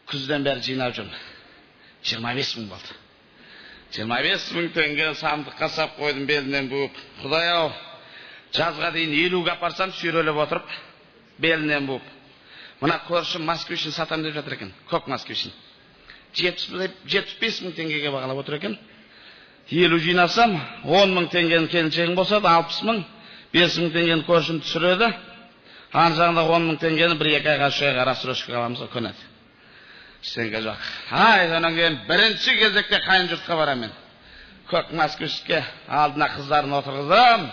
Күзден бері жинап жүрмін. 25 мың болды. 25 мың теңге сандыққа сап қойдым, белінен буып. Құдай ау, жазға дейін 50-ге апарсам, сүйрелеп отырып, белінен буып. Мына көршім москвичін сатам деп жатыр екен, көк москвичін. 75 мың теңгеге бағалап отыр екен. 50 жинасам, 10 мың теңгенің келіншегім болса, 60 мың, 5 мың теңгені көршім түсіреді. Ан жағында 10 мың теңгені 1-2 айға, 3 айға рассрочкаға аламыз ғой, көнеді. Ештеңе жоқ. Ай, содан кейін бірінші кезекте қайын жұртқа барамын мен. Көк москвичке алдына қыздарын отырғызам.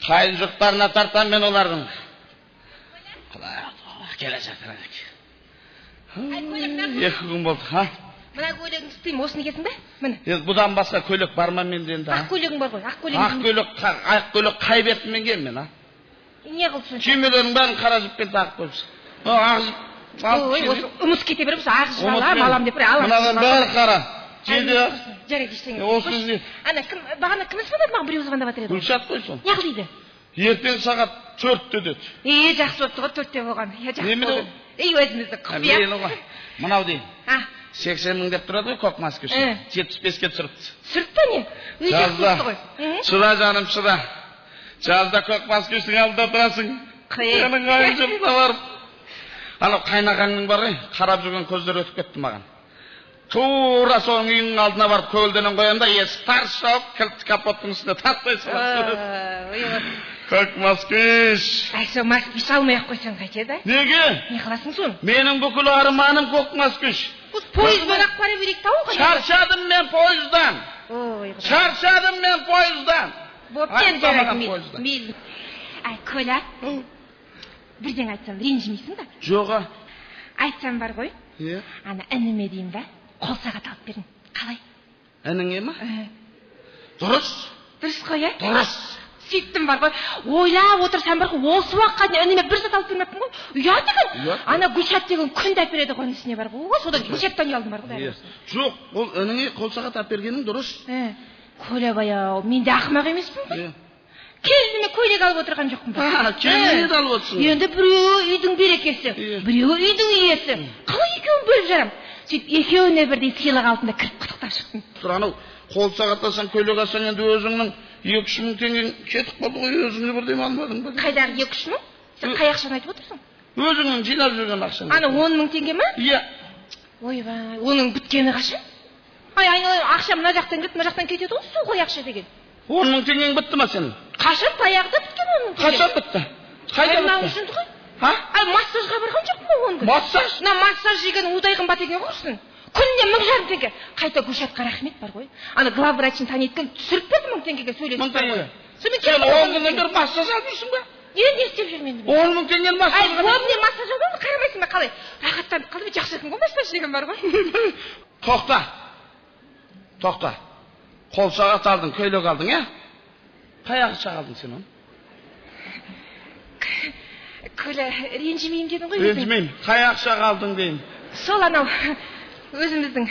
Қайын жұрттарына тартам мен олардың. Құдай, келе жатыр. 2 күн болды, ha? Мына көйлегіңді істеймін, осыны киесің бе? Міне. Енді бұдан басқа көйлек бар ма менде енді? Ақ көйлегің бар ғой, ақ көйлегің. Ақ көйлек, ақ көйлек қай бетіммен киемін мен, а? Не қылып сонша? Түймелердің бәрін қара жіппен тағып қойыпсың. Ақ жіп. Ой, осы ұмытып кете береміз, ақ жіп алам, алам деп бір алам. Мынадан бәрі қара. Жейде. Жарайды, ештеңе. Осы ана кім, бағана кім звондады маған, біреу звондап жатыр еді. Гүлшат қой сол. Не қыл дейді? Ертең сағат 4-те деді. Е, жақсы болыпты ғой, 4-те болған. Е, жақсы болды. Ей, өзімізді құпия. Мынау деймін. 80 мың деп тұрады ғой көк москвич. 75-ке түсіріпті. Түсіріп па не? Өй, жақсы болыпты ғой. Шыда жаным, шыда. Жазда көк москвичтің алдында тұрасың. Сенің қайын жұртына барып. Анау қайнағаңның бар ғой, қарап жүрген көздері өтіп кетті маған. Тура соның үйінің алдына барып көлденең қоямын да, есік тарс жауып, кілтті капоттың үстіне тастай саламын. Көк москвич. Әй, сол москвич алмай ақ қойсаң қайтеді, а? Неге? Не қыласың соны? Менің бүкіл арманым көк москвич. Пойызбен ақ бара берейік та оған. Шаршадым мен пойыздан. Ой, Құдай. Шаршадым мен пойыздан. Бопты енді, жарайды, мейлі. Әй, Коля, бірдеңе айтсам ренжімейсің ба? Жоқ, а? Айтсам бар ғой. Иә. Ана ініме деймін ба? Қол сағат алып бердім. Қалай? Ініңе ма? Дұрыс. Дұрыс қой, ә? Дұрыс. Сөйттім бар ғой. Ойлап отырсам бар ғой, осы уақытқа дейін ініме бір зат алып бермеппін ғой. Ұят екен. Ана Гүлшат деген күнде әпереді береді ғой інісіне бар ғой. Содан Гүлшаттан ұялдым бар ғой. Жоқ, ол ініңе қол сағат алып бергенің дұрыс. Коля бай-ау, мен де ақымақ емеспін ғой. Келініме көйлек алып отырған жоқпын ба? Келініне де алып отырсың. Енді біреуі үйдің берекесі, біреуі үйдің иесі. Қалай екеуін бөліп жарам? Сөйтіп екеуіне бірдей сыйлық алдында кіріп құттықтап шықтым. Тұр, анау қол сағат алсаң, көйлек алсаң, енді өзіңнің 2-3 мың теңгең кетіп қалды ғой, өзіңе бірдеме алмадың ба? Қайдағы 2-3 мың? Сен қай ақшаны айтып отырсың? Өзіңнің жинап жүрген ақшаң. Ана 10 мың теңге ма? Иә. Ойбай, оның біткені қашан? Ай, айналайын, ақша мына жақтан келіп, мына жақтан кетеді ғой, су ғой ақша деген. 10 мың теңгең бітті ма сенің? Қашан баяғыда біткен 10 мың теңге? Қашан бітті? Қайда бітті? Ғой? Ха? Ай, массажға барған жоқпын ба 10 күн? Массаж? Мына массаж деген удай қымбат екен ғой құрсын. Күніне 1500 теңге. Қайта Гүлшатқа рахмет бар ғой. Ана главврачын таниды екен, түсіріп берді 1000 теңгеге сөйлесіп. 1000 теңге. Сонымен сен 10 күннен бері массаж алып жүрсің ба? Енді не істеп жүрмін енді? 10 мың теңгені массаж. Ай, көбіне массаж аламын, қарамайсың ба қалай? Рахаттанып қалдым, жақсы екен ғой массаж деген бар ғой. Тоқта. Тоқта. Қол сағат алдың, көйлек алдың, ә? Қай ақшаға алдың сен оны? Коля, ренжімеймін дедің ғой. Ренжімеймін. Қай ақшаға алдың деймін. Сол анау өзіміздің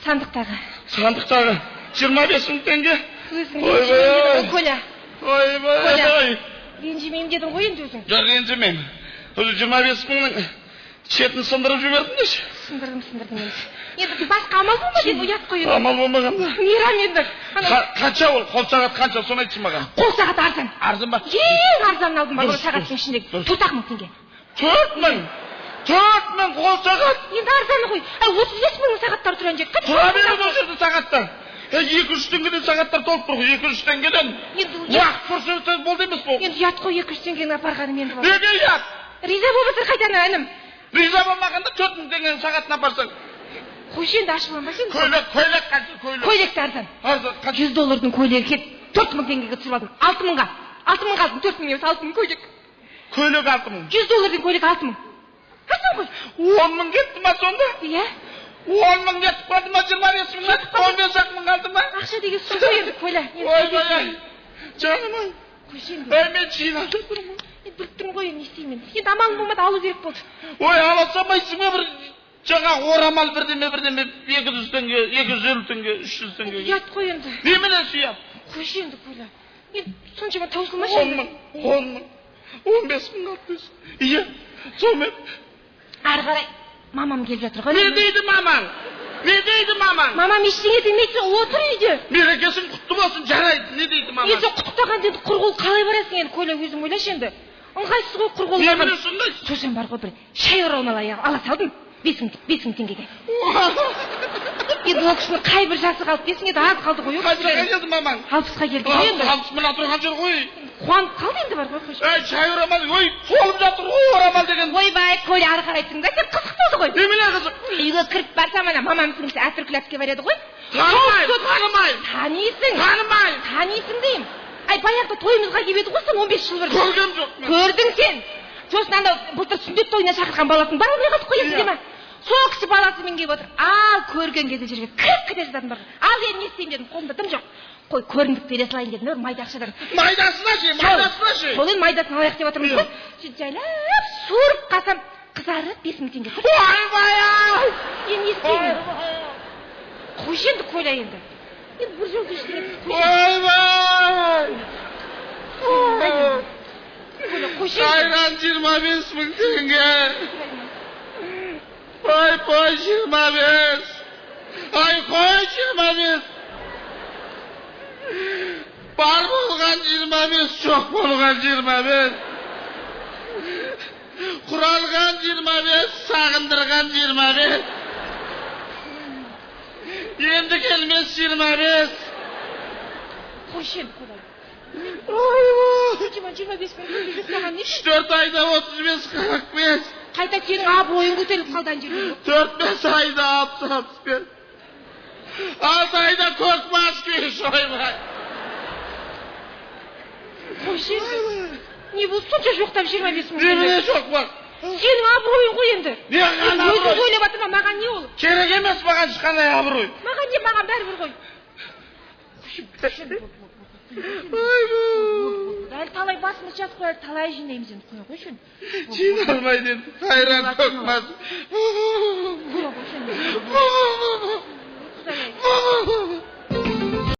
сандықтағы. Сандықтағы 25 мың теңге. Өзің ренжімеймін дедің ғой, Коля. Ойбай. Ренжімеймін дедің ғой енді өзің. Жоқ, ренжімеймін. Өзі 25 мыңның шетін сындырып жібердім деші. Сындырдым енді. Енді басқа амал болмады енді, ұят қой енді. Амал болмағанда. Мейрам енді. Қанша ол? Қол сағат қанша? Соны айтшы маған. Қол сағат арзан. Арзан ба? Ең арзанын алдым бар, сағаттың ішіндегі. 4 мың теңге. 4 мың? 4 мың қол сағат? Енді арзаны ғой. Ай, 35 мың сағаттар тұран жер. Тұра береді ол жерде сағаттар. 200 теңгеден сағаттар толып тұр ғой, 200 теңгеден. Уақыт көрсетсе болды емес пе? Енді ұят қой 200 теңгені апарғаным енді. Неге ұят? Риза болып отыр қайтана інім. Риза болмағанда 4 мың теңгенің сағатын апарсаң. Қойшы енді, ашуланба сен. Көйлек, көйлек қанша көйлек? Көйлек те арзан. Арзан қанша? 100 доллардың көйлегі келіп 4 мың теңгеге түсіріп алдым. 6 мыңға. 6 мыңға алдым, 4 мың емес, 6 мың көйлек. Көйлек 6 мың. 100 доллардың көйлегі 6 мың. Арзан ғой. 10 мың кетті ма сонда? Иә. 10 мың кетіп қалды ма, 25 мың, 15 мың қалды ма? Ақша деген су ғой енді, Коля. Ойбай, жаным ай. Қойшы енді. Ай, мен жинап тұрмын. Енді біліп тұрмын ғой, не істеймін енді. Енді амалым болмады, алу керек болды. Ой, ала салмайсың ба бір жаңа орамал бірдеме 200 теңге, 250 теңге, 300 теңге. Ұят қой енді. Немене ұят? Қойшы енді, Коля. Енді соншама таусылмашы. 10 мың, 10 мың, 15 мың алып берсін. Иә, сонымен. Ары қарай Мамам келіп жатыр ғой. Не дейді мамаң? Не дейді мамаң? Мамам ештеңе демейді, отыр үйде. Мерекесің құтты болсын, жарайды. Не дейді мамаң? Енді құттықтағанда енді құр қол қалай барасың енді, Коля, өзің ойлашы енді. Ыңғайсыз ғой құр қол Не барған. білесің ыңғайсыз? Сосын бар ғой, бір шай орамал ала салдым. 5000 теңгеге. Енді ол кісінің қай бір жасы қалды десің, енді аз қалды ғой. Қаншаға келді мамаң? 60-қа келді ғой енді. 60 мына тұрған жер ғой. Қуанып қалды енді бар ғой. Қойшы. Әй, шай орамал, ой, толып жатыр ғой орамал деген. Ойбай, Коля, ары қарай тыңда, сен қызық болды ғой. Немене қызық? Үйге кіріп барсам, ана мамамның сіңлісі Әтіркүл әпке бар еді ғой. Танымаймын, танымаймын. Танисың. Танымаймын. Танисың деймін. Ай, баяғыда тойымызға келіп еді ғой сен 15 жыл бұрын. Көргем жоқ мен. Көрдің сен. Сосын ана былтыр сүндет тойына шақырған баласын бара алмай қалдық қой, есіңде ме? Сол кісі баласымен келіп отыр. Ал көрген кезде жерге кіріп кете жататын бар. Ал енді не істеймін дедім, қолымда дым жоқ. Қой, көрімдік бере салайын дедім, бір майда ақшадан. Майдасына ше, майдасына ше. Сол енді майдасын алайық деп жатырмыз ғой. Сөйтіп жайлап суырып қалсам, қызарып 5000 теңге тұр. Ойбай ай! Енді не істеймін? Қойшы енді, Коля, енді. Енді бір жолды ештеңе. Ойбай! Коля, қойшы енді. Қайран 25 мың теңге. Ой, қой, 25. Ай, қой, 25. Бар болған 25, жоқ болған 25. Құралған 25, сағындырған 25. Енді келмес 25. Қойшы енді, Коля. Ойбай! 25 мың теңге саған не? 3-4 айда 35, 45. Қайта сенің абыройың көтеріліп қалды ана жерде. 4-5 айда 60-65. 6 айда көк бас күйіш, ойбай. Қойшы енді. Не болды сонша жоқтап 25 мың Немене теңге? жоқ бар? Сенің абыройың ғой енді. Не қандай Өзің абырой? ойлап жатырма, маған не ол? Керек емес маған ешқандай абырой. Маған не, маған бәрібір ғой. Ойбай! Әлі талай басымыз жас қой, әлі талай жинаймыз енді, қоя қойшы енді. Жиналмайды енді. Қайран көк бас. Қоя қойшы енді.